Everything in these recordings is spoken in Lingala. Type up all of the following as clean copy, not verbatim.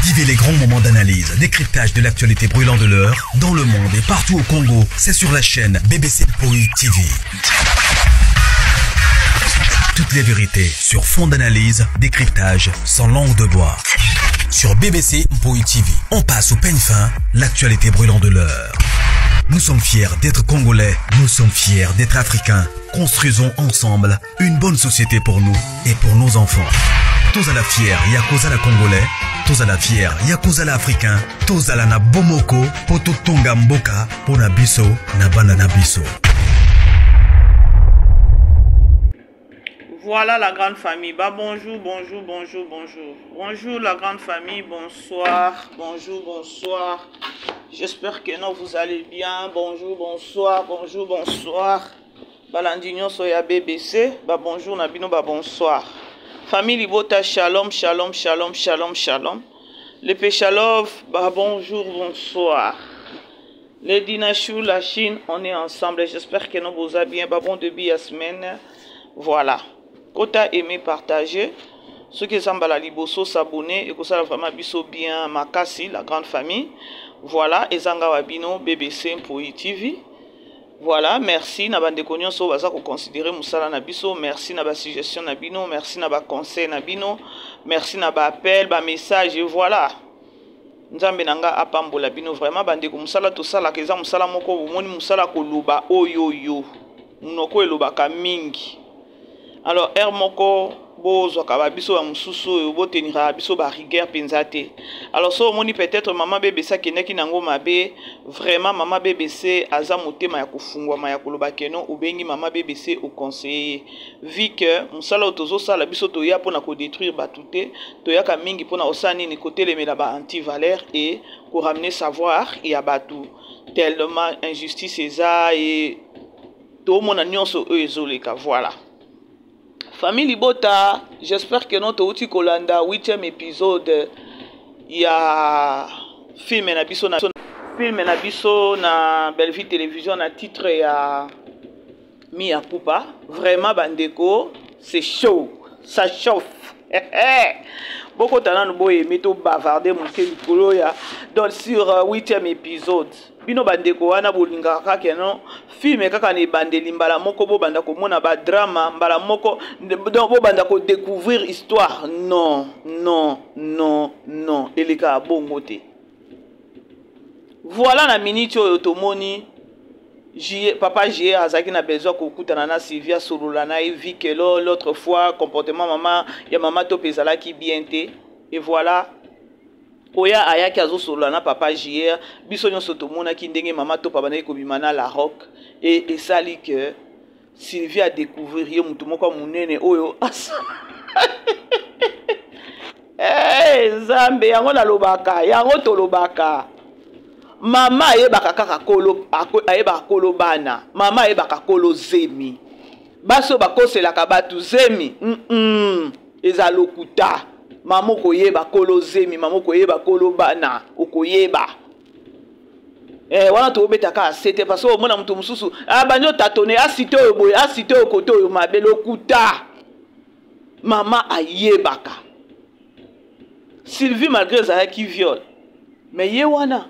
Vivez les grands moments d'analyse, décryptage de l'actualité brûlante de l'heure, dans le monde et partout au Congo. C'est sur la chaîne BBC Poi TV. Toutes les vérités sur fond d'analyse, décryptage, sans langue de bois. Sur BBC Mpoi TV, on passe au peigne fin l'actualité brûlante de l'heure. Nous sommes fiers d'être Congolais, nous sommes fiers d'être Africains. Construisons ensemble une bonne société pour nous et pour nos enfants. Tous à la fière, Yakoza la Congolais, tous à la fière, Yakoza la Africain, tous à la na Bomoko, Poto Tonga Mboka, Pona Biso, na Bana na Biso. Voilà la grande famille. Bah bonjour, bonjour, bonjour, bonjour. Bonjour la grande famille, bonsoir, bonjour, bonsoir. J'espère que non, vous allez bien. Bonjour, bonsoir, bonjour, bonsoir. Balandi nyonso ya BBC, ba bonjour na bino, ba bonsoir. Famille Libota, shalom, shalom, shalom, shalom, shalom. Les Péchalov, bah bonjour, bonsoir. Les Dinachou, la Chine, on est ensemble. J'espère que nous vous a bien. Bah bon début à semaine. Voilà. Kota aimer, partager. Ceux qui sont la liboso s'abonner et que ça vraiment biso bien makasi, la grande famille. Voilà, ezanga wabino BBC Mpoi TV. Voilà, merci na bandeko nyonso baza ko considérer musala na biso, merci na ba suggestion na bino, merci na ba conseil na bino, merci na ba appel, ba message et voilà. Nzambe na nga apambola bino vraiment bandeko musala tosalaka eza musala moko bomoni musala koloba oyo yo munoko elobaka mingi. Alors heure moko bozwaka ba biso ba mosusu oyo boteniraka biso ba rigueur mpenza te. Alors so omoni peut-être mama BBC akendaki nango mabe, vraiment mama BBC aza motema ya kofungwama ya koloba keno obengi mama BBC oconseille ye. Vu que mosala oyo tozosala biso toya mpona kodétruire bato te, toyaka mingi mpona kosala nini, kotelemela ba anti-valeur et koramener savoir ya bato tellement injustice eza et tomona nyonso oyo ezoleka. Voilà. Famille Libota, j'espère que notre outil kolanda 8e épisode ya film na biso na film na biso na Bellevue Télévision na titre ya Mia Kupa. Vraiment bandeko, c'est chaud, ça chauffe. Bokota nanu boyemi to bavarder moke likolo ya donc sur 8e épisode. Bino bandeko wana bolingaka kaka non film kaka na ebandeli mbala moko bobanda komona ba drama mbala moko donc bobanda ko découvrir histoire. Non, non, non, non, eleka bongo te. Voilà na minute oyo tomoni papa J azalaki na besoin kokutana na Sylvia solola na ye vu que l'autre fois comportement mama ya mama to ezalaki bien te. Et voilà koya ayaki azosolola na papa JR, biso nyonso tomonaki ndenge mama to papa kobima na la roque et esali que Sylvia a découvrir ye mutu moko munene oyo. Eh Nzambe yango nalobaka, yango tolobaka. Mama ayebaka kaka kolo, ayebaka kolo bana. Mama ayebaka kolo zemi. Baso bakoselaka batu zemi. Eza lokuta. Mama okoyeba kolo zemi, mama okoyeba kolo bana, okoyeba. Eh wana tobetaka asete parce que omona mutu mususu abandi otatone asite oyo boye, asite oyo kote oyo mabe lokuta. Mama ayebaka. Sylvie malgré ezalaki viol, mais ye wana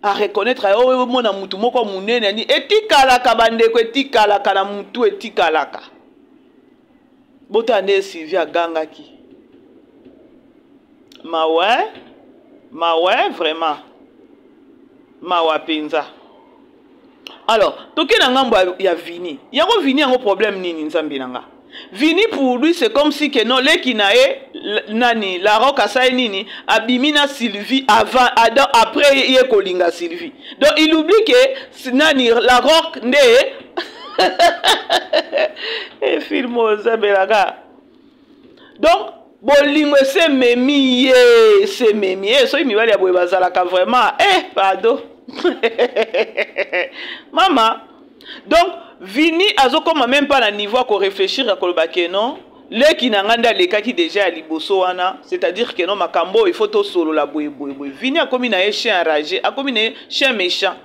a reconnaître oyo mona mutu moko munene ni etikalaka bandeko, etikalaka na mutu etikalaka. Bota nde Sylvie agangaki. Mawe, mawe vraiment. Mawa penza. Alors, toke na ngambo ya Vini. Yango Vini yango problème nini nzambe nanga? Vini pour lui c'est comme si que non leki na ye nani la roque asai nini abimi na Sylvie avant Adam après ye kolinga Sylvie. Donc il oublie que nani la roque nde et film ozabelaka. Donc bolingo ese memi ye se memi ye soki mibali ya boye bazalaka vraiment pardon. Mama donc Vini azokoma même pas na niveau ko réfléchir ya koloba ke non leki na nga nde alekaki déjà ya liboso wana, c'est-à-dire que non makambo il faut to solola boye boye boye. Vini akomi na ye chien enragé, akomi na ye chien méchant,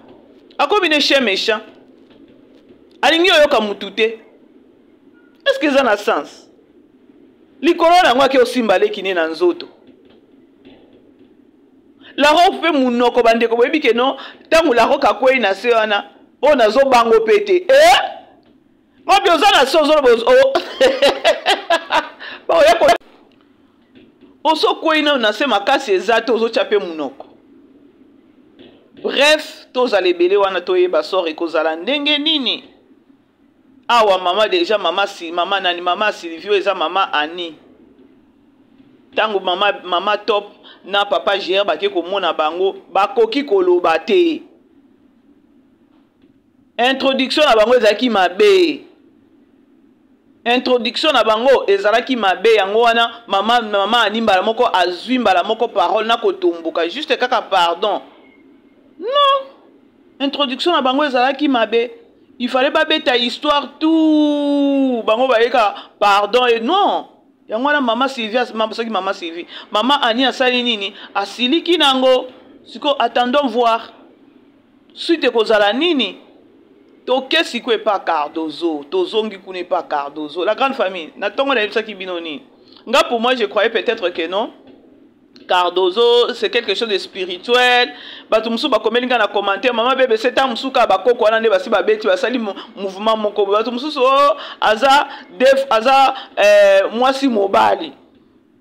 akomi na ye chien méchant, alingi oyoka mutu te. Est-ce que ça na sens? Likolo na yango ake osimba leki ne na nzoto. La Roque mpe monoko, bandeko, boyebi ke non, ntango La Roque akwei na se wana, oyo nazobango mpe te e mabi oza na se, ozoloba baoya osokwei nano na se makasi eza te, ozotya mpe monoko. Bref, tozala ebele wana, toyeba sort ekozala ndenge nini. Awa mama deja, mama si mama nani, mama Silvio, eza mama Ani. Ntango mama Top na papa Gr bake komona bango, bakoki koloba te. Introduction na bango ezalaki mabe, introduction na bango ezalaki mabe. Yango wana mama Ani mbala moko azwi mbala moko parole na kotomboka, juste kaka pardon. Non, introduction na bango ezalaki mabe, il fallait babeta histoire tout bango bayeka pardon et non. Yango wana mama Sylvie, soki mama Sylvie, mama Ani asali nini? Asiliki nango. Sikoyo attendons voir suite ekozala nini. Toke sikoyo epa Cardozo, tozongi kuna epa Cardozo, la grande famille. Na ntongo nayebisaki bino nini? Nga, pour moi, je croyais peut-être que non, Cardozo, c'est quelque chose de spirituel. Bato mosusu bakomeli nga na commentaire: "Mama BBC, ntango mosusu kaka bakoko wana nde basi babeti, basali mouvement moko." Bato mosusu o oh, aza def, aza mwasi mobali.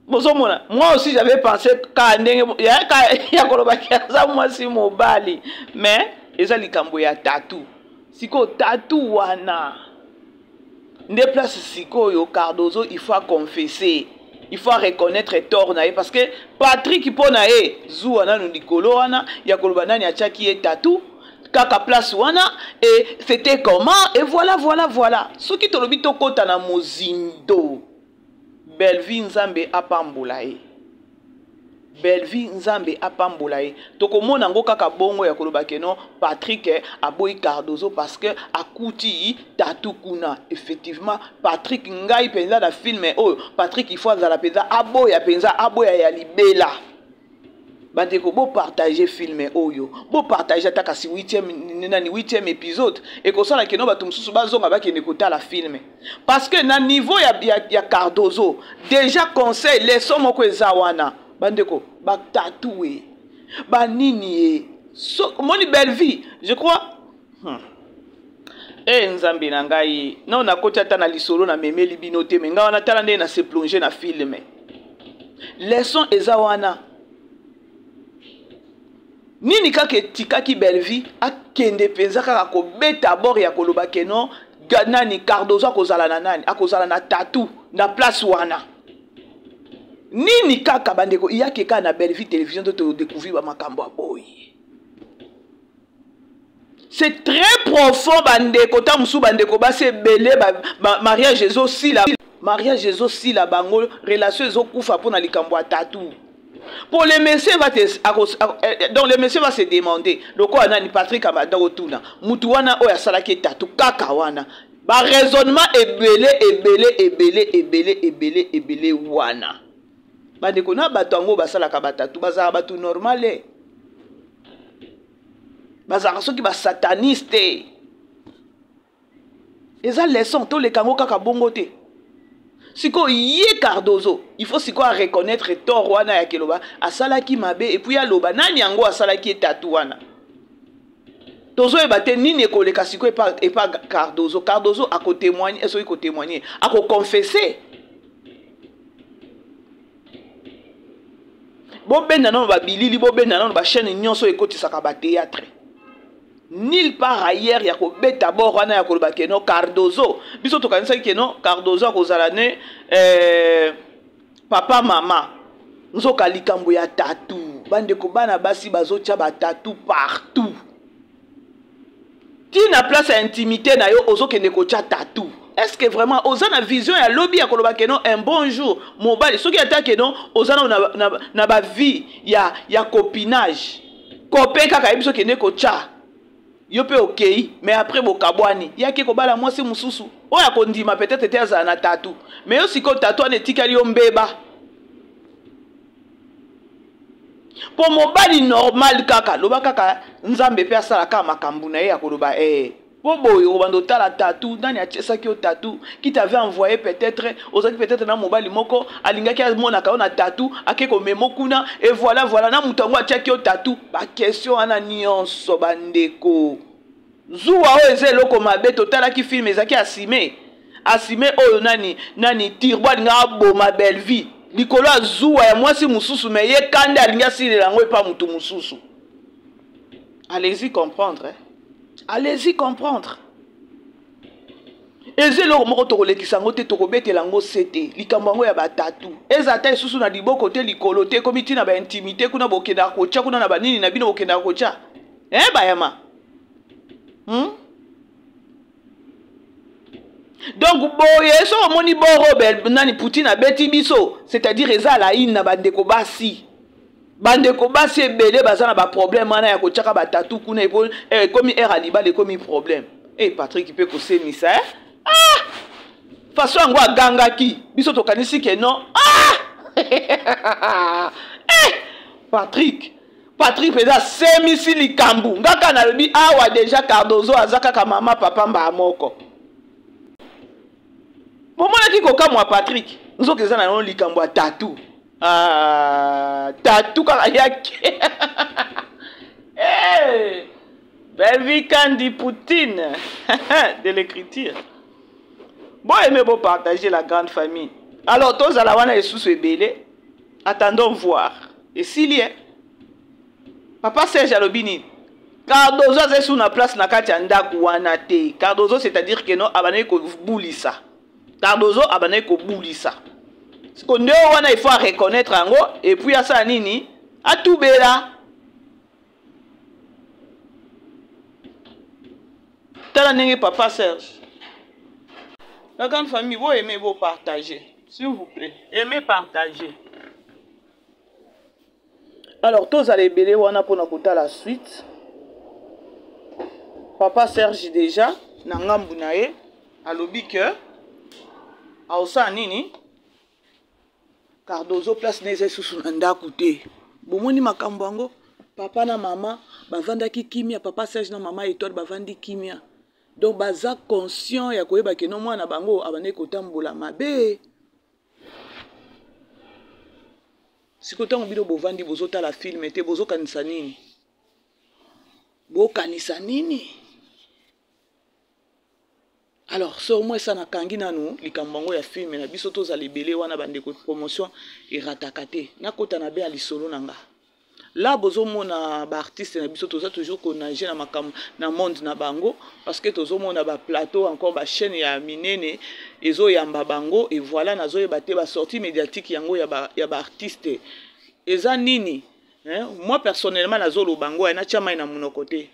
Bozomona, moi aussi j'avais pensé kaka ndenge ya kolobaki aza mwasi mobali, mais eza likambo ya tattoo. Sikoyo tattoo wana nde place sikoyo Cardozo, il faut confesser, il faut reconnaître tort na ye, parce que Patrick, mpo na ye, zuwa nanu likolo wana ya koloba nani atiaki ye tattoo kaka place wana et c'était comment et voilà, voilà, voilà. Soki tolobi tokɔta na mozindo, Bellevie, Nzambe apambola ye. Bellevie, Nzambe apambola ye. Tokomona yango kaka bongo ya koloba ke non, Patrick aboyi Cardozo parce que akuti tattoo kuna. Effectivement, Patrick, ngai mpenza na film oyo, Patrick, il faut azala mpenza aboya, mpenza aboya ya libela. Bandeko, bopartage film oyo, bopartage ata kasi 8e nani, 8e épisode. Ekosala keno bato mosusu bazonga, bakende kotala film, parce que na niveau ya Cardozo déjà, conseil, leçon moko eza wana. Bandeko, batattoo banini ye so, moni Bellevie, je crois. E Nzambe na ngai, no nakoti ata na lisolo, namemeli bino te, me ngai wana, tala ndenge na se plonger na film. Leçon eza wana. Nini kaka etikaki Bellevie akende mpenza kaka kobeta bord ya koloba ke non, nani, Cardozo akozala na nani, akozala na tattoo na place wana? Nini kaka, bandeko, iyaki kaka na Bellevie Télévision to todécouvrir bamakambo ya boye. C'est très profond, bandeko. Ta mosusu, bandeko basi ebele, mariage ezosila, mariage ezosila bango, relation ezokufa mpona likambo ya tattoo. Pour le monsieur va te eh, donc le monsieur va se demander lokola nani Patrick abanda kotuna mutu wana oyo asalaki tattoo kaka wana. Baraisonnement ebele, ebele, ebele, ebele, ebele, ebele wana. Bandeko, na bato yango basalaka batattoo, bazalaka bato normale? Bazalaka soki basataniste? Eza leçon, toleka yango kaka bongo te. Sikoyo ye Cardozo, il faut sikoyo areconnaître tort wana ya keloba asalaki mabe, et puis aloba nani yango asalaki ye tattoo wana. Tozoyeba te nini ekoleka sikoyo epa Cardozo. Cardozo akotémoigne, soki kotémoigne, akoconfesse. Bobenda nano babilili, bobenda nano bachaîne nyonso ekotisaka bathéâtre. Nulle part ailleurs ya kobeta bord wana ya koloba ke non, Cardozo, biso tokanisaki ke non, Cardozo akozala ne papa mama, nzoka likambo ya tattoo. Bandeko, bana basi bazotya batattoo partout, ntina place ya intimité na yo ozokende kotya tattoo. Est ce que vraiment oza na vision ya lobi ya koloba ke non, un bon jour mobali, soki ata ke non, oza na bavie ya copinage, copain kaka yebi so kende kotya yo mpe okei, mais après bokabwani, yaki kobala mwasi mosusu oyo akondima peut-être te azala na tattoo, mais yo sikoyo tattoo wana etikali yo mbeba. Mpo mobali normal kaka loba kaka Nzambe mpe asala kaka makambo na ye ya koloba. Po boye obanda otala tatou, nani atiesaki yo tatou, qui t'avait envoyé peut-être, ozalaki peut-être na mobali moko alingaki amonaka yo na tatou, ake komemo kuna et voilà voilà na moto yango atiaki yo tatou. Ba question wana nyonso bandeko. Zuwa oyo eza eloko mabe, totalaki film ezalaki asime. Asime oyo nani nani Turbo alingaka aboma Bellevue likolo ya zuwa ya mwasi mosusu, mais ye kanda alingi asilela yango epa moto mosusu. Allez-y comprendre, hein? Allez-y comprendre. Eza eloko moko tokolekisa yango te, tokobetela yango se te. Likambo yango ya batatu eza ata lisusu na liboko te, likolo te, ekomi ntina ba intimité kuna bokendaka kotya kuna na banini na bino bokendaka kotya eh, bayama Donc boye soki omoni boro bel nani Poutine abeti biso, c'est-à-dire eza la haine na bandeko basi. Bandeko basi ebele baza na ba problème wana ya kotiaka ba tatou kuna ekomi air ya libala ekomi problème. Eh Patrick mpe kosemisa eh? Ah! Façon yango agangaki biso tokanisi ke non. Ah! Eh! Patrick Patrick mpenza asemisi likambo nga kaka nalobi awa deja Cardozo aza kaka mama papa mbaa moko. Bomonaki kokamwa Patrick nzoka eza na yango likambo ya tatou. Ah, tatou kaka yake. Hey, Bellevue Kandi Poutine de l'écriture. Bon aimer, bon partager la grande famille. Alors tozala wana lisusu ebele. Attendons voir. Esili eh? Papa Serge alobi nini? Cardozo aza sous na place na kati ya ndako wana te. Cardozo c'est-à-dire que non abandaki kobulisa. Cardozo abandaki kobulisa. Siko nde wana il faut reconnaître yango et puis asala nini? Atubela. Tala ndenge papa Serge. La grande famille, vous aimez, vous partagez. S'il vous plaît, aimez, partagez. Alors, tozala ebele wana pona kotala suite. Papa Serge déjà na ngambu na ye alobi que aosala nini? Cardozo place na eza lisusu na ndako te. Bomoni makambo yango? Papa na mama bavandaki kimia, papa Serge na mama Étoile bavandi kimia. Donc baza conscient ya koyeba ke no mwana bango abandaki kotambola mabe. Sikoyo ntango bino bovandi bozotala film te, bozokanisa nini? Bokanisa nini? Alors, so au moins ça nakangi nanu likambo yango ya film na biso, tozala ebele wana bandeko, promotion erataka te. Nakota na be ya lisolo na nga. Là bozomona ba artiste na biso toza toujours ko nager na makambo na monde na bango parce que tozomona ba plateau encore ba chaîne ya minene ezoyamba bango et voilà nazoyeba te ba sortie médiatique yango ya ba, ya ba artiste eza nini hein? Moi personnellement nazoloba yango ya natia mai na monoko te.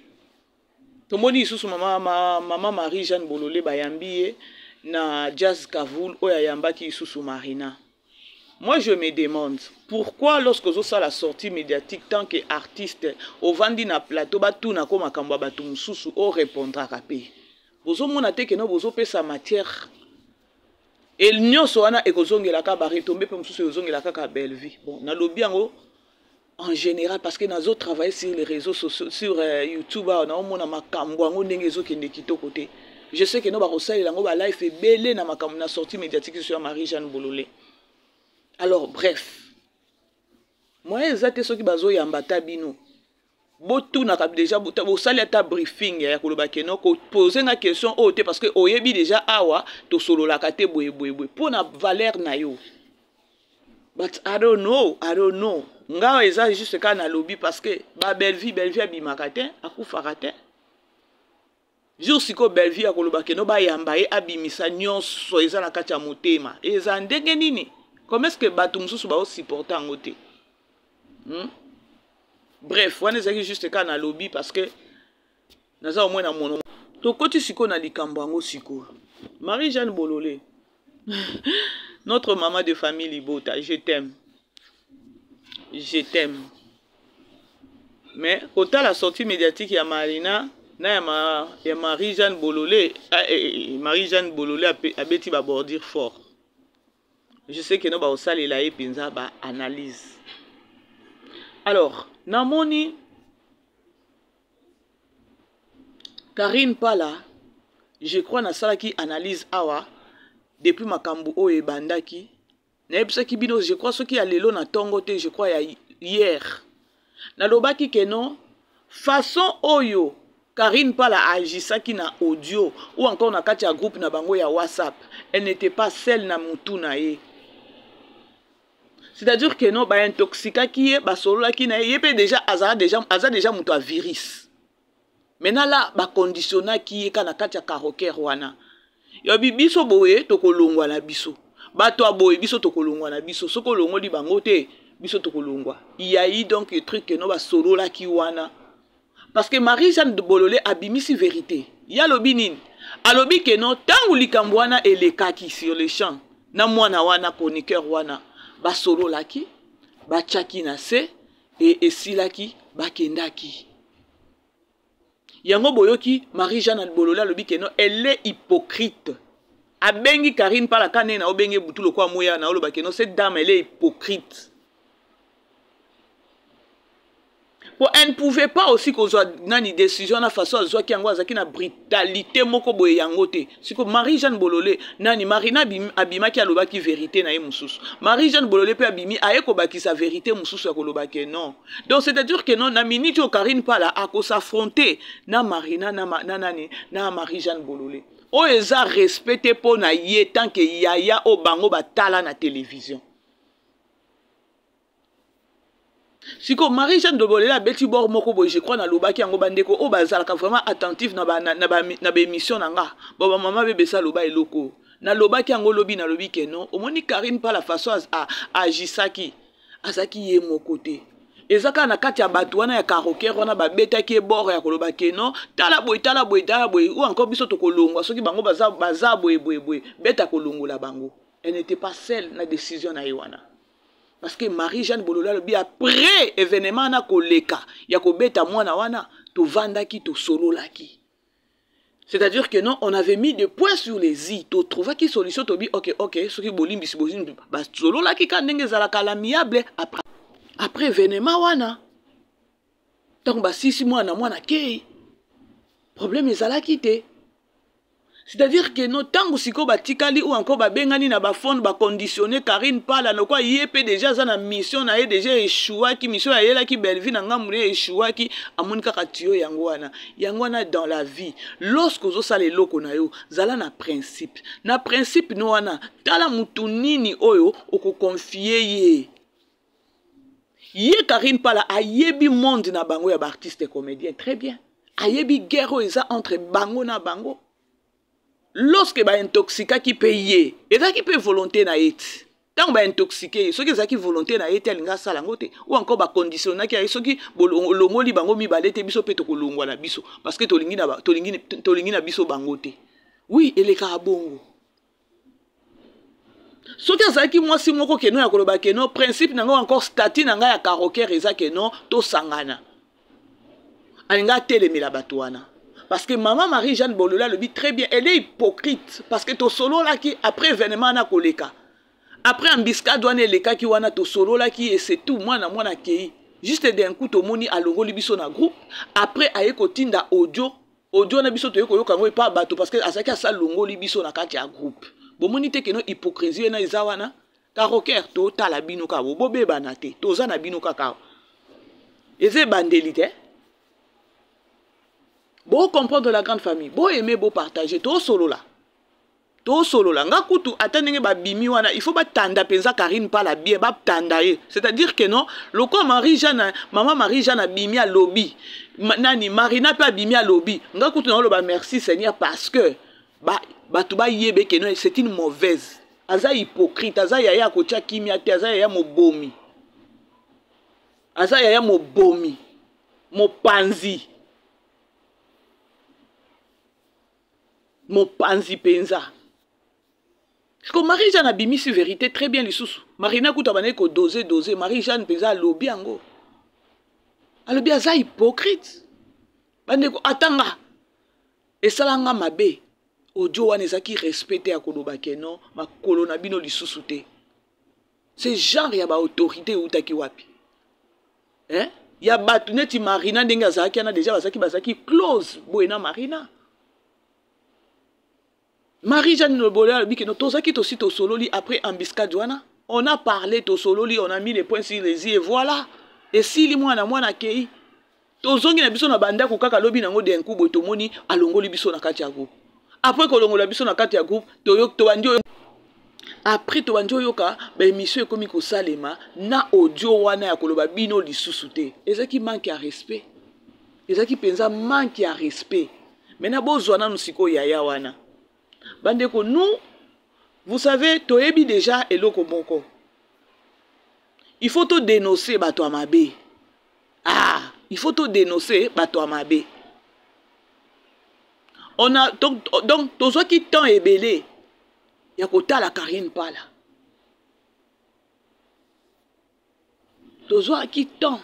Tomoni lisusu mama, ma, mama Marie Jeanne Bolole bayambi ye na Jazz Kavul oyo ayambaki lisusu Marina. Moi je me demande pourquoi lorsque ozosala la sortie médiatique tant que artiste ovandi na plateau batuna ko makambo ya bato mosusu o répondraka pe. Bozomona te que no bozopesa matière et nyonso wana ekozongela kaka ba retombées pe mosusu ekozongela kaka Bellevue. Bon, nalobi yango en général parce que nazo travailler sur les réseaux sociaux sur YouTube awa naomona makambo yango ndenge ezokende kitoko te. Je sais que no bakosalela yango ba live ebele na makambo na sortie médiatique sur Marie-Jeanne Bololé. Alors bref, moyen eza te soki bazoyamba ata bino botunaka déjà, bosali ata briefing ya koloba ke no kopose nga question oyo te parce que oyebi déjà awa tosololaka te boye boye boye mpo na valeur na yo. But I don't know, I don't know. Nga eza juste kaka nalobi parce que ba Bellevue, Bellevue abimaka te, akufaka te. Jour sikoyo Bellevue akoloba ke no bayamba ye abimisa nyonso eza na kati ya motema. Eza ndenge nini? Comment est-ce que bato mosusu bao supporter yango te? Bref, wana ezalaki juste kaka nalobi parce que naza au moins na mono. Tokoti sikoyo na likambo yango sikoyo. Marie-Jeanne Bololé, notre maman de famille Libota, je t'aime. Je t'aime. Mais kotala la sortie médiatique ya Marina na ya, ma, ya Marie-Jeanne Bololé, ah, eh, eh, Marie-Jeanne Bololé abeti ba bordure fort. Je sais que no ba osalela ye penza ba analyse. Alors, namoni Karine Pala Je crois nasalaki analyse awa depuis makambo oyo ebandaki. Nayebisaki bino, je crois soki ya lelo na tongo te, je crois ya hier. Nalobaki ke non, façon oyo Karine Pala agisaki na audio ou encore na kati ya groupe na bango ya WhatsApp, elle n'était pas seule na mutu na ye. C'est-à-dire que non, ba intoxikaki ye, basololaki na ye, ye pe déjà azala déjà, aza déjà mutu ya virus. Maintenant là, ba conditionnaki ye ka na kati ya karaoke wana. Yobi biso boye tokolongwa na biso. Bato ya boye biso tokolongwa na biso. Soki olongoli bango te, biso tokolongwa. Il y a eu donc le truc que non basololaki wana. Parce que Marie-Jeanne de Bololé abimisi vérité. Ya lobi nini? Alobi que non, tangu likambo wana elekaki sur le champ, na mwana wana chroniqueur wana, basololaki, batiaki na se, e esilaki, bakendaki. Yango boyoki Marie-Jeanne Bololé alobi que non, elle est hypocrite. Abengi Karine Pala kane na obenge butu lokwa moya na oloba que non, cette dame elle est hypocrite. Po elle ne pouvait pas aussi kozwa nani décision na façon azwaki yango, azaki na brutalité moko boye yango te. Siko Marie-Jeanne Bololé nani Marina abimaki alobaki vérité na ye mosusu. Marie-Jeanne Bololé pe abimi aye kobakisa vérité mosusu ya koloba ke non. Donc c'est-à-dire que non, na minute oyo Karine Pala ako s'affronter na Marina na ma, na nani na Marie-Jeanne Bololé. Oyo eza respecté po na ye tant que yaya o bango batala na télévision. Siko Marie-Jeanne de Bololé abeti bord moko boye, je crois na lobaki yango bandeko oyo bazalaka vraiment attentif na ba, na, na ba, na ba émission na nga. Bon, ba mama bebe sa loba eloko. Na lobaki yango lobi na lobi ke non. Omoni Karine pa la façon a, agisaki. Azaki ye moko te. Eza kaka na kati ya bato wana ya karaoke wana babetaki ye bord ya koloba ke non, tala boye, tala boye, tala boye, ou encore biso tokolongwa soki bango baza, baza boye, boye, boye, beta kolongola bango. Elle n'était pas seule na décision na ye wana. Parce que Marie-Jeanne Bololé alobi après événement na koleka ya kobeta mwana wana, tovandaki, tosololaki. C'est-à-dire que non, on avait mis des points sur les i, to trouvaki solution, tobi ok, ok, soki bolimbisi, bolimbisi, ba sololaki ka ndenge ezalaka l'amiable après, après événement wana. Tant ba sisi mwana, mwana kei. Problème ezalaki te. C'est-à-dire que non, tango siko batikali ou encore babengani na ba phone ba conditionner Karine Pala no kwa ye pe déjà za na mission na ye déjà échouaki, mission ya yelaki Bellevue na ngambu ne échouaki, amoni kaka tuyo yango wana. Yango wana dans la vie, lorsque ozo sala eloko na yo, zala na principe. Na principe no wana, tala mutu nini oyo oko confier ye. Ye Karine Pala ayebi monde na bango ya ba artiste comédien très bien. Ayebi guerre oyo eza entre bango na bango. Lorsque ba intoxikaki pe ye, ezalaki pe volonté na ye ti. Tango ba intoxiqué ye, soki ezalaki volonté na ye te, alinga asala yango te. Ou encore ba conditionnaki ye, soki bolongoli bango mibale te, biso pe tokolongwa na biso. Parce que tolingi na ba, tolingi, tolingi na biso bango te. Oui, elekaka bongo. Soki azalaki mwasi moko keno ya koloba keno, principe na ngo encore statut na ngai ya karaoke eza keno, tosangana. Alinga atelemela bato wana. Parce que maman Marie-Jeanne Bololé alobi très bien, elle est hypocrite. Parce que tosololaki après événement na koleka. Après embuscade wana elekaki wana tosololaki et c'est tout, mwana mwana kei. Juste d'un coup tomoni alongoli biso na groupe. Après aye kotinda audio, audio na biso toye koyoka ngo epa bato parce que azalaki asa longoli biso na kati ya groupe. Bomoni te keno hypocrisie na eza wana. Karoker totala bino kaka, bobebana te, toza na bino kaka. Eza ebandeli te. Bo comprendre la grande famille, bo aimer, bo partager, to solola. To solola. Nga kutu ata ndenge ba bimi wana, il faut ba tanda penza Karine Pala bien, ba tanda ye. C'est-à-dire que non, loko Marie-Jeanne, maman Marie-Jeanne abimi a lobby. Ma, nani Marina pe abimi a lobby. Nga kutu na loba merci Seigneur parce que ba bato ba yebe que non, c'est une mauvaise. Aza hypocrite, aza yaya kotia kimia te, aza yaya mobomi. Aza yaya mobomi. Mopanzi. Mopanzi penza. Parce que Marie-Jeanne abimisi vérité très bien lisusu. Marina kuta bandaki ko doser, doser. Marie-Jeanne penza alobi yango. Alobi aza hypocrite. Bandeko atanga. Esalanga mabe. Audio wana ezaki respecté ya koloba ke non, makolo na bino lisusu te. Ce genre ya ba autorité eutaki wapi? Hein? Ya bato neti Marina ndenge azalaki wana déjà bazalaki close boye na Marina. Marie Jeanne Lobole alobi que tozaki tosi tosololi après embuscade wana. On a parlé tosololi, on a mis les points sur les i et voilà. Esili mwana mwana akei. Tozongi na biso na bandako kaka lobi nango d'un coup boye tomoni alongoli biso na kati ya groupe. Après kolongola biso na kati ya groupe, toyo tobandi oyo après tobandi oyoka ba émission ekomi kosalema na audio wana ya koloba bino lisusu te. Ezaki manque ya respect. Ezaki penza manque ya respect. Maintenant bozwa nanu sikoyo yaya wana. Bandeko nous vous savez toyebi déjà eloko moko. Il faut to dénoncer bato ya mabe. Ah, il faut to dénoncer bato ya mabe. On a donc tozwaki temps ebele ya kotala Karine Pala. Tozwaki temps.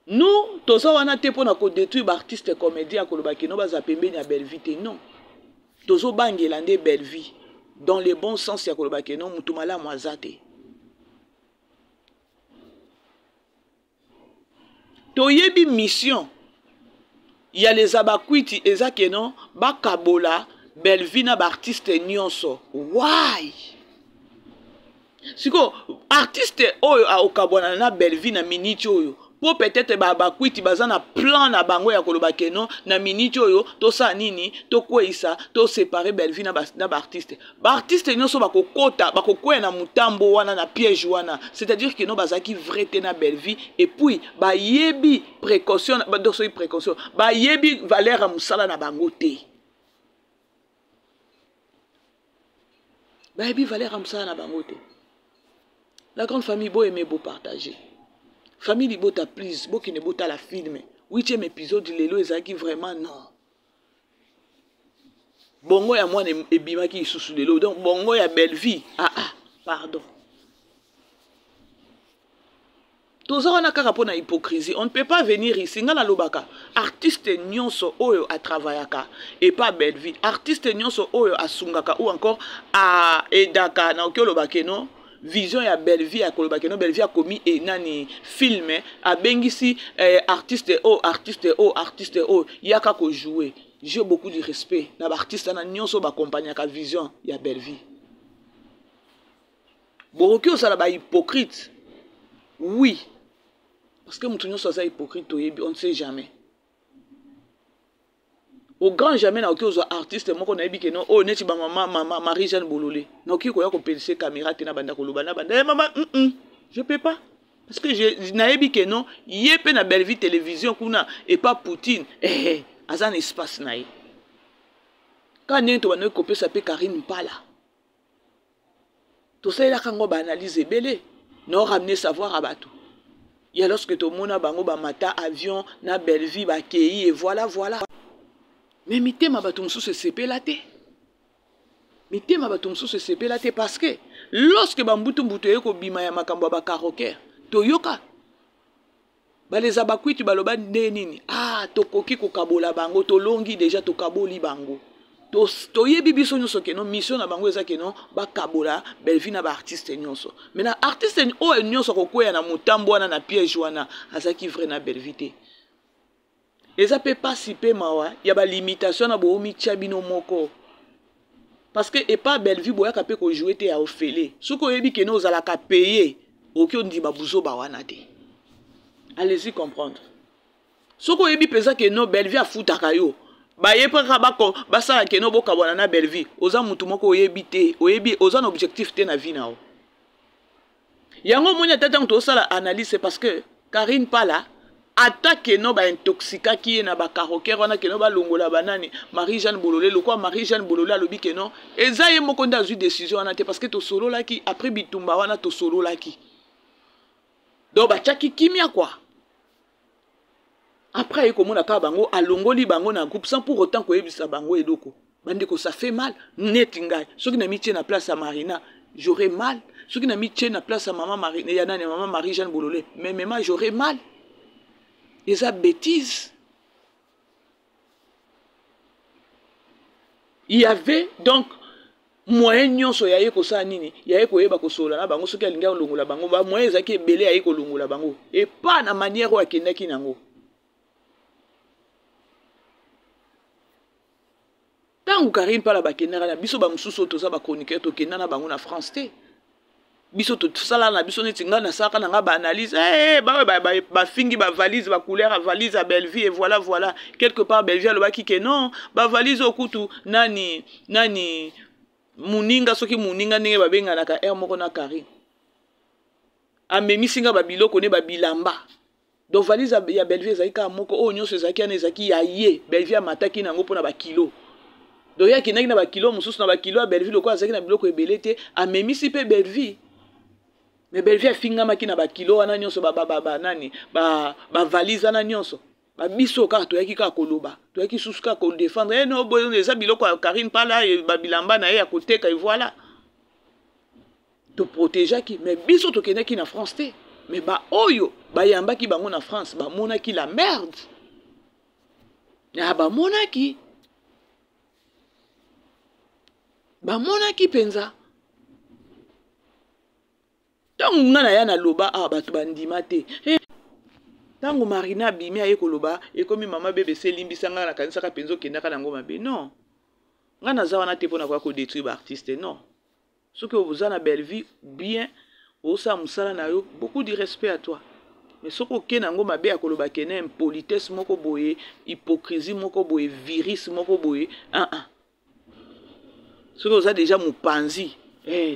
Nous toza wana te pona ko détruire ba artistes comédiens koloba kino baza pembeni ya Bellevue te non. Tozo bangela nde Bellevue dans le bon sens ya koloba kino mutu malamu aza te. Toyebi mission ya les abakwiti eza keno bakabola Bellevue na ba artistes nyonso. Why? Siko artiste oyo aokabwana na Bellevue na minute oyo po peut-être ba bakwiti baza na plan na bango ya koloba ke non na minute oyo tosala nini, tokweyisa, to séparer Bellevue na ba, na ba artiste. Ba artiste nyonso bakokota, bakokweya na mutambo wana na piège wana, c'est-à-dire que non bazalaki vrai te na Bellevue et puis bayebi précaution, ba, donc soki précaution, bayebi valeur ya mosala na bango te. Bayebi valeur ya mosala na bango te. La grande famille, bo aimer, bo partager. Famille Libota, please, bokende botala film. 8e épisode lelo ezalaki vraiment non. Bongo ya mwana ebimaki lisusu lelo. Donc bongo ya Bellevue. Ah ah, pardon. Toza wana kaka pona hypocrisie. On ne peut pas venir ici. Nga nalobaka artiste nyonso oyo a travaillaka et pas Bellevue. Artiste nyonso oyo asungaka ou encore a aidaka na oki olobaka non. Vision ya Bellevue ya koloba ke non Bellevue akomi e nani film abengisi artiste o artiste o artiste o yaka ko jouer. J'ai beaucoup de respect na ba artiste na nyonso ba accompagnaka vision ya Bellevue. Bokoki ozala ba hypocrite. Oui. Parce que mutu nyonso aza hypocrite toyebi, on ne sait jamais. Au grand jamais na oki ozwa artiste moko nayebi ke non oyo neti ba mama, mama Marie-Jeanne Bololé. Na oki koya kopelise caméra te na banda koloba na banda, eh, mama, je peux pas. Parce que je nayebi ke non ye pe na Bellevue télévision kuna et pas Poutine. Eh, eh, aza na espace na ye. Ka ndenge to banda kopesa pe Karine Mpala. Tosalelaka ngo ba analyse ebele no ramener savoir à bato. Ya lorsque tomona bango ba mata avion na Bellevue ba kei et voilà voilà. Mais mitema bato mosusu esepela te. Mitema bato mosusu esepela te parce que lorsque ba mbutu mbutu eye kobima ya makambo ya ba karaoke, toyoka baleza bakwiti baloba nde nini? Ah, tokoki kokabola bango, tolongi déjà tokaboli bango. Toyebi biso nyonso ke non mission na bango eza ke non bakabola Bellevue na ba artiste nyonso. Mais na artiste oyo nyonso akokweya na motambo wana na piège wana azalaki vrai na Bellevue te. Eza pe pasi pe mawa ya ba limitation na bomi tia bino moko. Parce que epa Bellevue boyaka pe ko jouer te ya ofele. Soki oyebi ke non ozalaka payer, okoki ondima buzoba wana te. Allez-y comprendre. Soki oyebi penza ke non Bellevue afutaka yo, baye pe kaka bako, basala ke non bokabwana na Bellevue, oza mutu moko oyebi te, oyebi oza na objectif te na vie na yo. Yango omoni ata ntango tozosala analyse, c'est parce que Karine Pala ata ke non ba intoxikaki ye na ba karaoke wana ke non balongola banani Marie-Jeanne Bololé, lokwa Marie-Jeanne Bololé alobi ke non eza ye moko nde azwi décision wana te parce que tosololaki après bitumba wana tosololaki. Donc batiaki kimia quoi. Après aye komona kaka bango alongoli bango na groupe sans pour autant koyebisa bango eloko. Bandeko, ça fait mal. Neti ngai soki na mitie na place ya Marina, j'aurais mal. Soki na mitie na place ya mama Marina, ya nani, mama Marie-Jeanne Bololé, mais mema j'aurais mal. Eza bêtise. Il y avait donc moyen nyonso ya ye kosala nini, ya ye koyeba kosolola na bango, soki alingi alongola bango, ba moyen ezalaki ebele ya ye kolongola bango, et pas na manière oyo akendaki nango. Ntango Karine Mpala bakendaka na biso, bamosusu oyo toza bachroniqueur tokenda na bango na France te. Biso tosala na biso neti ngai nasalaka na ngai baanalyse, hey, eh, bafingi bavalise, bacouleur ya valise ya Bellevue, et voilà, voilà. Quelque part Bellevue alobaki ke non, bavalise oyo kutu nani nani moninga, soki moninga ndenge babenganaka aire moko na Karine, amemisi nga babiloko ne babilamba. Donc valise ya Bellevue ezalaki kaka moko, oyo nyonso ezalaki wana ezalaki ya ye. Bellevue amataki na yango mpona bakilo, donc ye akendaki na bakilo mosusu, na bakilo ya Bellevue. Lokola azalaki na biloko ebele te, amemisi mpe Bellevue. Mais Bellevue afingamaki na bakilo wana nyonso, banani, bavalise wana nyonso. Babiso kaka toyaki kaka koloba, toyaki susu kaka kodefendre e no boye, eza biloko ya Karine Mpala, babilamba na ye ya koteka, e voilà, toprotegeaki. Mais biso tokendaki na France te, mais baoyo bayambaki bango na France bamonaki la merde ya bamonaki, bamonaki mpenza. Ntango nga na ya naloba awa, bato bandima te. Ntango Marina abimi aye koloba, ekomi mama BBC, elimbisa ngai, nakanisaka mpenza okendaka nango mabe. Non, ngai naza wana te mpona koya kodétruire baartiste, non. Soki oza na Bellevue bien, osala mosala na yo, beaucoup de respect à toi. Mais soki okende yango mabe ya koloba kene impolitesse moko boye, hypocrisie moko boye, virus moko boye, ah ah. Soki oza deja mopanzi,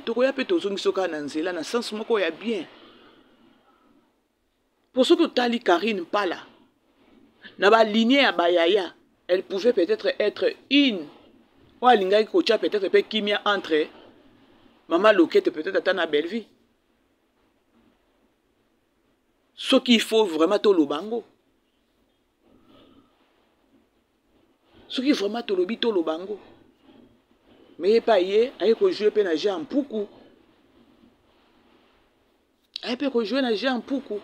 tokoya mpe tozongisi kaka na nzela na sens moko ya bien. Po soki otali Karine Mpala na baligne ya bayaya, elle pouvait peut-être être une oyo alingaki kotia peut-être mpe kimia entre mama Lokete, peut-être ata na Bellevue. Soki il faut vraiment toloba yango, soki vraiment tolobi, toloba yango. Me ye mpe aye, aye kojouer mpe na jeu ya mpuku, aye mpe kojouer na jeu ya mpuku.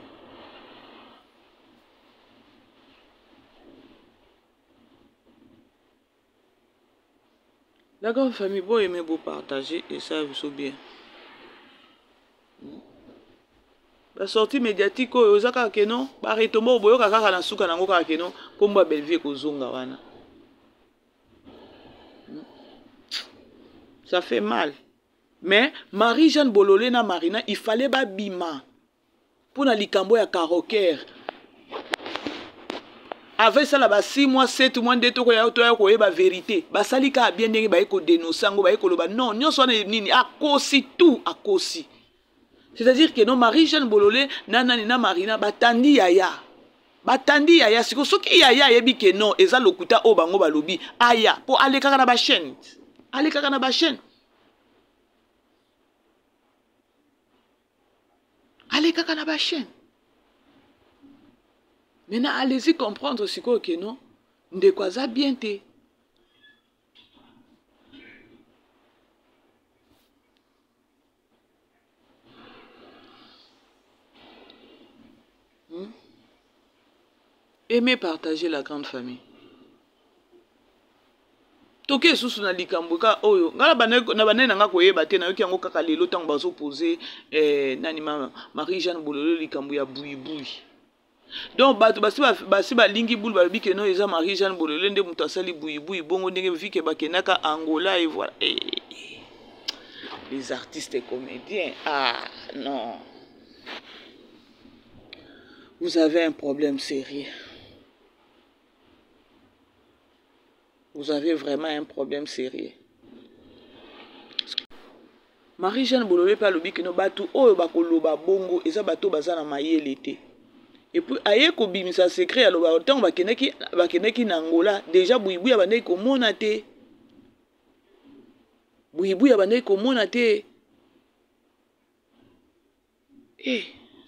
La grande famille, bon aimer, beau partager et ça biso bien. Basortie médiatique oyo oza kaka keno baretombe oyo boyoka kaka na suka nango kaka keno nkombo ya Bellevue ekozonga wana. Ça fait mal. Mais Marie Jeanne Bolole na Marina, il fallait babima mpona likambo ya caroker avant esala ba 6 mois, 7 mois nde tokoya, toya koyeba vérité. Basali kaka bien ndenge baye kodénonce yango, baye koloba non, nyonso wana nini, akosi tout, akosi. C'est-à-dire que non, Marie Jeanne Bolole na nani na Marina batandi yaya, batandi yaya. Siko soki yaya ayebi ke non, eza lokuta oyo bango balobi, aya mpo alekaka na bachaîne, alekaka na bachaîne, alekaka na bachaîne. Maintenant allez-y comprendre sikoyo ke non, ndeko aza bien te. Aimez, partager, la grande famille. Toke lisusu na likambo ka oyo ngai na bandai na ngai koyeba te. Nayoki yango kaka lelo ntango bazopose nani, Marie Jeanne Bololo, likambo ya buibui. Donc bato basi balingi bulu, balobi ke non, eza Marie Jeanne Bololo nde moto asali buibui bongo, ndenge vike bakendaka Angola et voilà. Les artistes et comédiens, ah non, vous avez un problème sérieux, vous avez vraiment un problème sérieux. Marie-Jeanne Bolole mpe alobi kino bato oyo bakoloba bongo eza bato baza na mayele te. Et puis aye kobimisa secret, aloba ntango bakendaki na Angola déjà, buibui abandaki komona te, buibui abandaki komona te. Eh,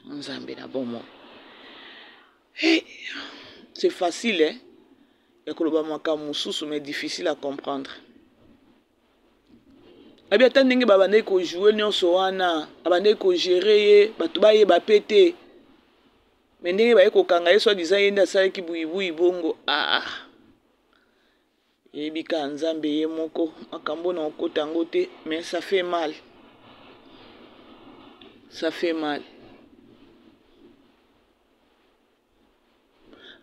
Nzambe na bomoi! Eh, c'est facile, hein, ya koloba makambo mosusu, mais difficile à comprendre. Abi ata ndenge babandaki kojouer nyonso wana, abandaki kogérer ye, bato bayeba mpe te. Me ndenge baye kokanga ye, soi-disant ye nde asalaki buibui bongo, ah, yebi kaka Nzambe ye moko. Makambo na okota yango te, mais ça fait mal, ça fait mal.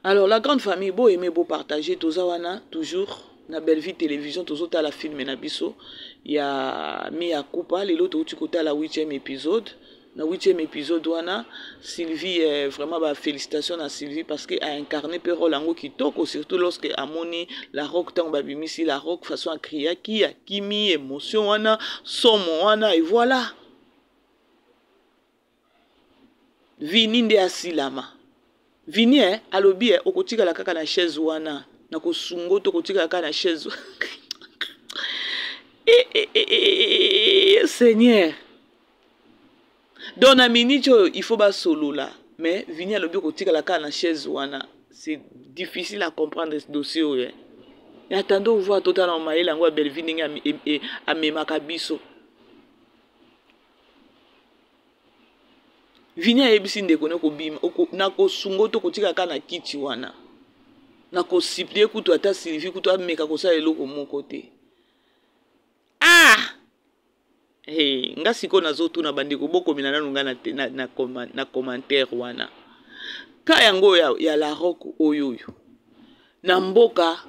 Alors la grande famille, bo aimer, bo partager, toza wana toujours. Na Bellevue Television tozotala film na biso ya Mia Kupa. Lelo touti kotala 8e épisode. Na 8e épisode wana Sylvie eh, vraiment ba félicitations na Sylvie parce que a incarné pe rôle yango kitoko, surtout lorsque amoni la rock, ntango babimisi la rock, façon akriaki, akimi, émotion wana, somo wana, et voilà. Vini nde asilama. Vini eh, alobi eh, okotikala kaka na chaise wana, na kosungo to okotikala kaka na chaise. Eh, eh, eh, eh, eh, Seigneur. Donc na minute oyo il faut basolola, mais Vini alobi okotikala kaka na chaise wana. C'est difficile à comprendre ce dossier oyo. Eh. Attendons voir totala mayele yango ya Bellevue ndenge amemaka biso. Vini ayebisi ndeko ne kobima na kosungo to kotika kaka na kiti wana, na kosuplie kutu ata Sylvie kutu ameka kosala eloko moko te. Ah! Hey, nga sikoyo nazotuna bandeko, bokomela nanu nga na, na, na, na commentaire wana ka yango ya, ya la roque oyo oyo na mboka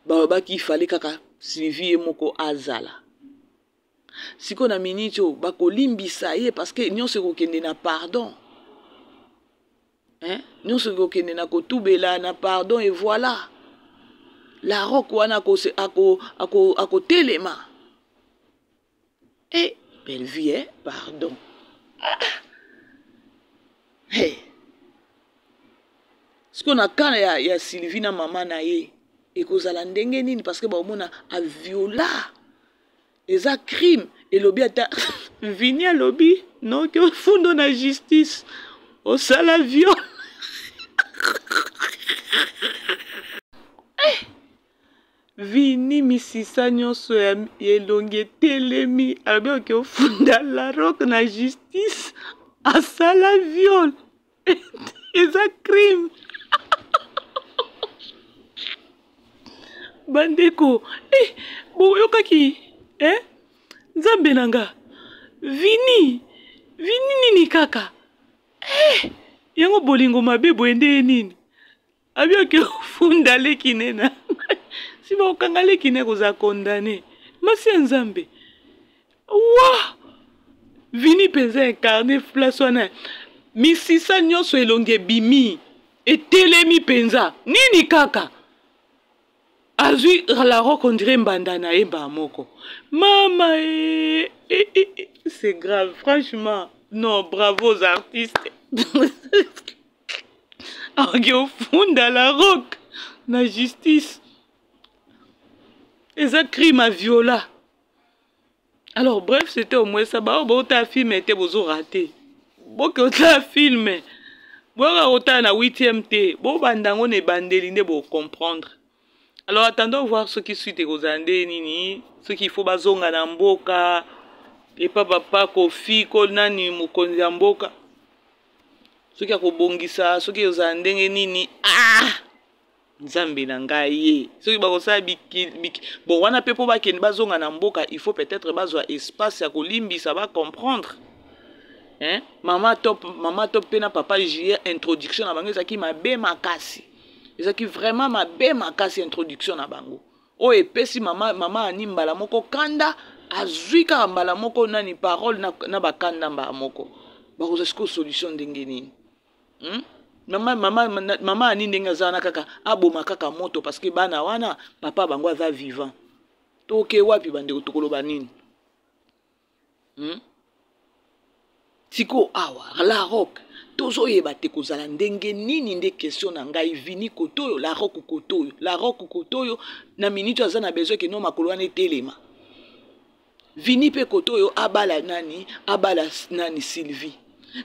balobaki ifale kaka Sylvie ye moko azala. Sikoyo na minute oyo bakolimbisa ye parce que nyonso ekokende na pardon, hein? Nyonso ekokende na kotubela na pardon, et voilà. La roque wana akotelema ako, ako, ako eh, Bellevue eh? Pardon. Ah. Hey. Sikoyo na kana ya, ya Sylvie na mama na ye ekozala ndenge nini parce que baomona aviola eza crime. Elobi ata Vini alobi noki ofundo na justice osala viol. Eh! Vini misisa nyonso ya elongi etelemi, alobi oke ofunda la roque na justice asala viol eza crime. Bandeko eh, boyokaki eh? Nzambe na nga, Vini Vini nini kaka eh, yango bolingo mabe boye nde nini? Abi oke ofunda leki nena si bakokanga leki ne kozala condamne masi ya Nzambe wa Vini mpenza incarne place wana, misisa nyonso elongi ebimi etelemi mpenza nini kaka azwi la roque on dirait mbanda na ye mbaa moko mama e, e, e, e. C'est grave franchement. Non, bravo aux artistes. Akoki ofunda la roque na justice eza crime a viola. Alors bref, c'était au moins ça. Bao bota film te, bozo raté. Boke otala film, boyoka kotala na 8e te, bobanda yango na ebandeli nde bocomprendre. Alors attendons voir soki suite ekozala nde nini, soki il faut bazonga na mboka epa papa Kofi ko nani mokonzi ya mboka, soki akobongisa, soki ezala ndenge nini. Ah! Nzambe na ngai ye, soki bakosala biki, biki. Bon wana mpe mpo bakende bazonga na mboka il faut peut-être bazwa espace ya kolimbisa, bacomprendre, hein? Mama Top, mama Top mpe na papa Juillet, introduction na bango ezalaki mabe makasi, ezalaki vraiment mabe makasi introduction na bango oyo epesi mama, mama Ani mbala moko kanda, azwi kaka mbala moko nani parole na, na bakanda mbala moko. Bakozwa sikoyo solution ndenge nini? Hmm? Mama, mama, mama Ani ndenge aza wana kaka aboma kaka moto parce que bana wana papa bango aza vivant. Toke wapi bandeko, tokoloba nini? Hmm? Sikoyo awa la roque tozoyeba te kozala ndenge nini nde question na ngai. Vini kotoyo, la roque kotoyo, la roque kotoyo na minute aza na besoin ke no makolo wana etelema. Vini mpe kotoyo abala nani, abala nani Sylvie.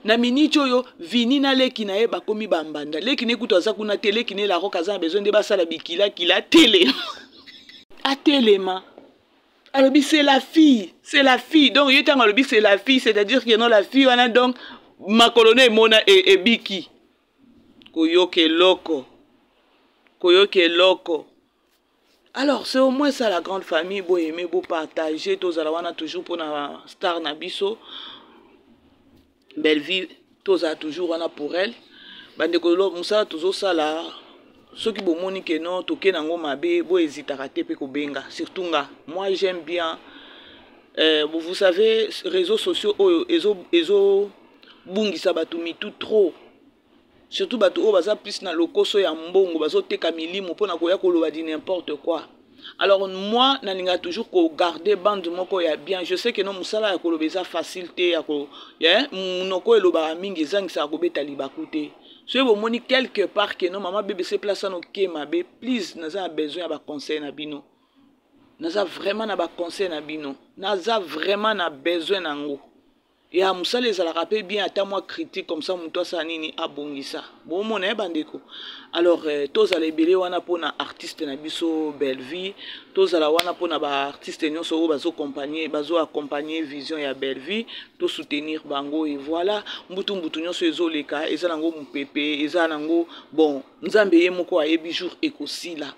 Na minute oyo Vini na leki na ye bakomi bambanda, leki ne kutu aza kuna te, leki ne la roque aza na besoin nde basala bikilakila atelema atelema. Alobi c'est la fille, c'est la fille. Donc ye ntango alobi c'est la fille, c'est-à-dire que non la fille wana donc makolo ne emona ebiki koyoka eloko, koyoka eloko. Alors c'est au moins ça la grande famille, bo aimer, bo partager, tozala wana toujours mpona star na biso Bellevue, tozala toujours wana pour elle. Bandeko, mosala tozosala. Soki bomoni ke non, toke nango mabe, bo hésitaka te mpe kobenga, surtout nga. Moi, j'aime bien, vous savez, réseaux sociaux oyo ezobungisa bato mitu trop, surtout bato oyo baza plus na lokoso ya mbongo, bazoteka milimo mpona koya koloba di n'importe quoi. Alors moi, nalingaka toujours kogarder bande moko ya bien. Je sais que no mosala ya koloba eza facile te, ya ko monoko elobaka mingi, ezangisaka kobeta libaku te. Soki bomoni quelque part ke no, mama BBC, place wana oke mabe, please, naza na besoin ya baconseil na bino. Naza vraiment na baconseil na bino, naza vraiment na besoin nango. Ya mosala ezalaka mpe bien, ata mwa critique comme ça, moto asala nini, abongisa. Bomona ye, bandeko. Alors tozala ebele wana mpona artiste na biso Bellevie, tozala wana mpona baartiste nyonso oyo bazoaccompagne, bazoaccompagne vision ya Bellevie, tosoutenir bango. Et voilà, mbutu mbutu nyonso ezoleka, eza nango mopepe, eza nango bon. Nzambe ye moko ayebi jour ekosila.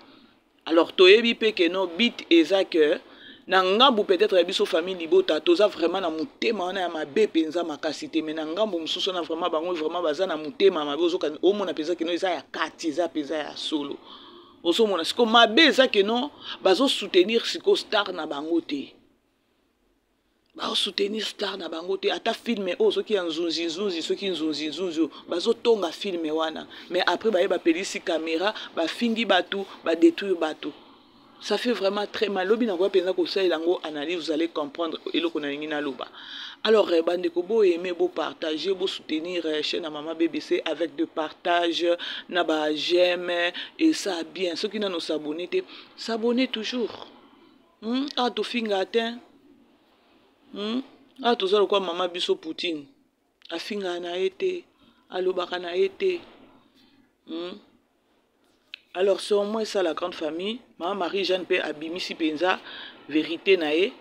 Alors toyebi mpe ke no bit eza ke na ngambu peut-être ya biso famille libota, toza vraiment na motema wana ya mabe mpenza makasi te, mais na ngambu mosusu wana, vraiment, bango vraiment baza na motema mabe. Omona mpenza keno eza ya kati, eza mpenza ya solo. Ozomona siko mabe eza keno bazosoutenir siko star na bango te, bazosoutenir star na bango te. Ata film oyo soki ya nzunzi nzunzi, soki nzunzi nzunzi oyo bazotonga film wana, mais après baye bapelisi caméra, bafingi bato, badétruire bato. Ça fait vraiment très mal. Lobi nakoya mpenza kosalela yango analyse, vous allez comprendre eloko nalingi naloba. Alors bandeko, boaime, bopartage, bosoutenir chaîne ya mama BBC avec de partage na baj'aime et ça bien. Soki nano s'abonner te, s'abonner toujours. Ah, tofinga te. Ah, toza lokwa mama biso Poutine, afingaka na ye te, alobaka na ye te. Alors c'est au moins ça, la grande famille. Mama Marie Jeanne mpe abimisi mpenza vérité na ye.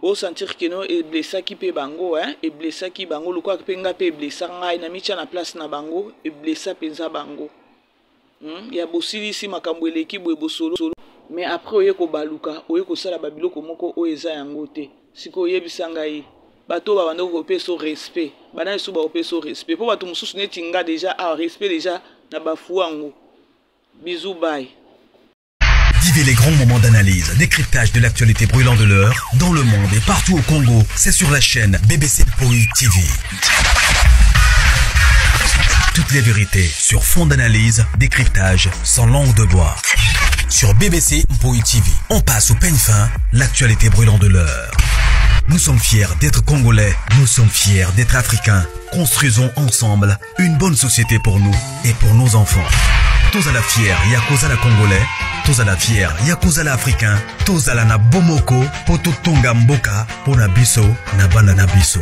Osentir keno eblessaki mpe bango, hein? Eblessaki bango lokola mpe nga mpe eblessa ngai. Na mitia na place na bango, eblessa mpenza bango. Ya bosilisi makambo eleki boye, bosolo, mais après oye kobaluka, oye kosala babiloko moko oyo eza yango te. Sikoyo oyebisa ngai, bato oyo babanda kopesa respect, bana lisusu bakopesa respect? Mpo bato mosusu neti nga déjà awa, respect déjà na bafu yango. Bisous, bye. Vivez les grands moments d'analyse, décryptage de l'actualité brûlante de l'heure, dans le monde et partout au Congo. C'est sur la chaîne BBC Poi TV. Toutes les vérités sur fond d'analyse, décryptage, sans langue de bois. Sur BBC Mpoi TV, on passe au peigne fin l'actualité brûlante de l'heure. Nous sommes fiers d'être Congolais, nous sommes fiers d'être Africains. Construisons ensemble une bonne société pour nous et pour nos enfants. Tozala fier ya kozala Congolais, tozala fier ya kozala Africain, tozala na bomoko po totonga mboka pona biso na bana na biso.